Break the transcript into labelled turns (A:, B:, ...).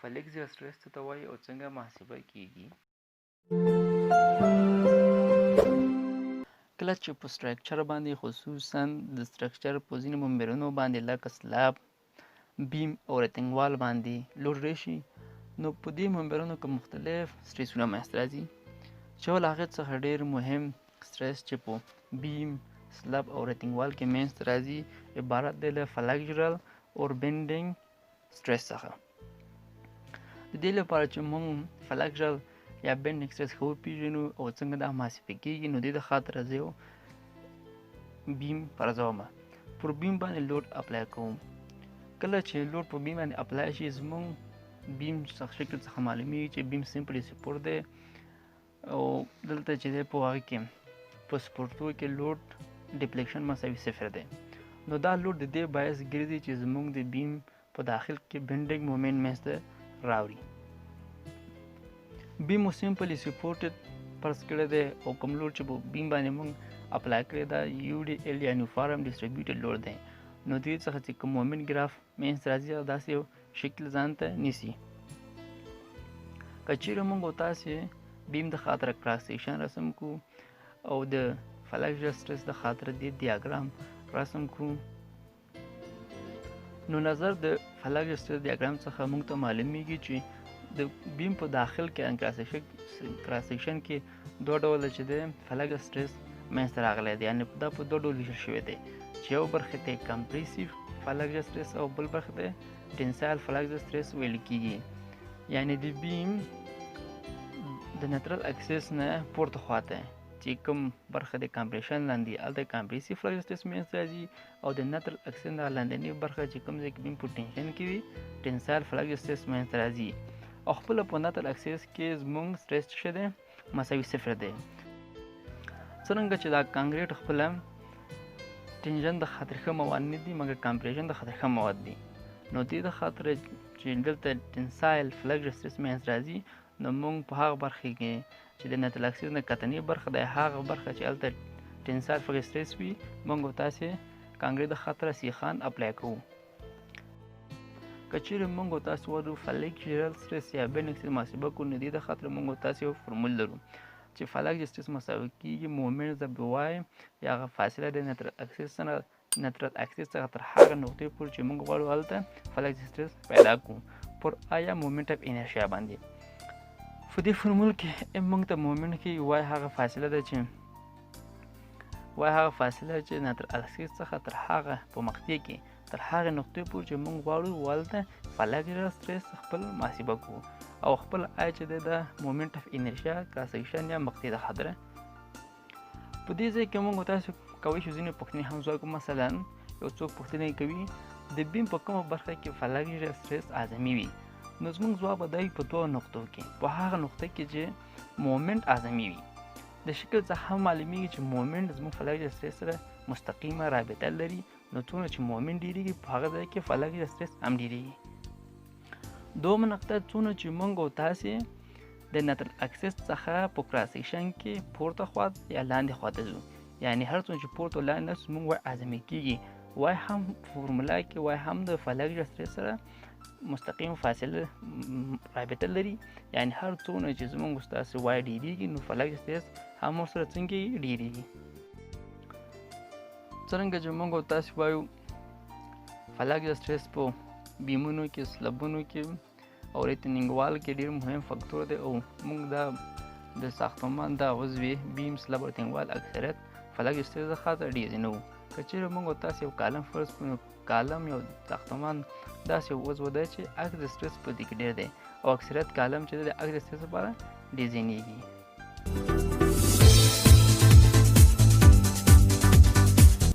A: Flexural stress څه ته وایي او څنګه محاسبه کیږي؟ کله چې په structure باندې، خصوصا د structure په ځینو member ونو باندې لکه slab، beam او retaining wall باندې load راشي، نو په دې member ونو کې مختلف stress ونه منځته راځي، چې له هغې څخه ډېر مهم stress چې په beam، slab او retaining wall کې منځته راځي، عبارت دی له flexural او bending stress څخه. د دې لپاره چې موږ flexural یا bending stress ښه وپېژنو او څنګه دا محاسبه کېږي، نو دې د خاطره زه یو beam فرضوم، پر beam باندې load apply کوم. کله چې load په beam باندې apply شي، زموږ beam څخه شکل څخه معلومیږي چې beam simply support دی، او دلته چې دی په هغه کې په support کې load deflection مساوي صفر دی. نو دا load د دې باعث ګرځي چې زموږ د beam په داخل کې bending moment منځته راوړي. Beam مو simply supported فرض کړی دی، او کوم load چې په beam باندې موږ apply کړی دا UDL یا uniform distributed load دی. نو دې څخه چې کوم moment graph منځته راځي، هغه داسې یو شکل ځان ته نیسي. که چیرې موږ او تاسې beam د خاطره cross section رسم کو او د flexural stress د خاطره دې دیاګرام رسم کو، نو نظر د flexural stress diagram څخه موږ ته معلومیږي چې د beam په داخل کې cross section کې دوه ډوله چې دی flexural stress منځته راغلی دی، یعنې دا په دوه ډول ویشل شوی دی، چې یو برخې ته compressive flexural stress او بل برخې ته tensile flexural stress ویل کیږي. یعنې د beam د natural axis نه پورته خواته چې کوم برخه د compression لاندې، هلته compressive flexural stress منځته راځي، او د natural axis نه لاندنۍ برخه چې کوم ځای کې beam په tension کې وي، tensile flexural stress منځته راځي. او خپله په natural axis کې زموږ stress څه دی؟ مساوي صفر دی. څرنګه چې دا concrete خپله tension د خاطر ښه مواد نه دي، مګر compression د خاطر ښه مواد دي، نو دې د خاطر چې دلته tensile flexural stress منځ راځي، نو موږ په هغه برخې کې چې د natural axis نه کتنې برخه ده، هغه برخه چې هلته tensile flexural stress وي، موږ او تاسې concrete د خاطره سیخان apply کوو. که چیرې موږ او تاسې غواړو flexural stress یا bending stress محاسبه کړو، نو دې د خاطره موږ او تاسې یو فرمول لرو چې flexural stress مساوي کېږي moment ضرب Y یا هغه فاصله د natural axis څخه natural axis څخه تر هغه نقطې پورې چې موږ غواړو هلته flexural stress پیدا کړو، پر I یا moment of inertia باندې. په دې فرمول کې M موږ ته moment ښیي، Y هغه فاصله ده چې Y هغه فاصله چې natural axis څخه تر هغه په مقطع کې تر هغې نقطې پورې چې موږ غواړو هلته flexural stress خپل محاسبه کړو، او خپل I چې دی د moment of inertia cross section یا مقطع د خاطره. په دې ځای کې موږ تاسو کولی شو ځینې پوښتنې هم ځواب کړو. مثلا یو څوک پوښتنه کوي د beam په کومه برخه کې flexural stress اعظمي وي، نو زموږ ځواب به دا وي په دوه نقطو کې، په هغه نقطه کې چې moment اعظمي وي. د شکل څخه هم معلومیږي چې moment زموږ flexural stress سره مستقیمه رابطه لري، نو څومره چې moment ډېرېږي په هغه ځای کې flexural stress هم ډېرېږي. دومه نقطه، څونه چې موږ او تاسې د natural axis څخه په cross section کې پورته خوا یا لاندې خوا ته ځو، یعنې هر څومره چې پورته او لاندې ځو زموږ Y اعظمي کېږي. Y هم فورمولا کې Y هم د flexural stress سره مستقیم فاصله رابطه لري، یعنې هر څونه چې زموږ ستاسې Y ډېرېږي نو flexural stress هم ورسره څنګه ډېرېږي. څرنګه چې موږ او تاسې وایو flexural stress په beam ونو کې، slab ونو کې او retaining wall کې ډېر مهم فاکتور دی، او موږ دا د ساختمان دا عضوې beam، slab او retaining wall اکثریت flexural stress د خاطر ډیزاینوو. که چیرې موږ او تاسې یو column فرض کړو، نو column یو ساختمان داسې یو عضو دی چې axial stress په دې کې ډېر دی، او اکثریت column چې دی د axial stress لپاره ډیزاینېږي.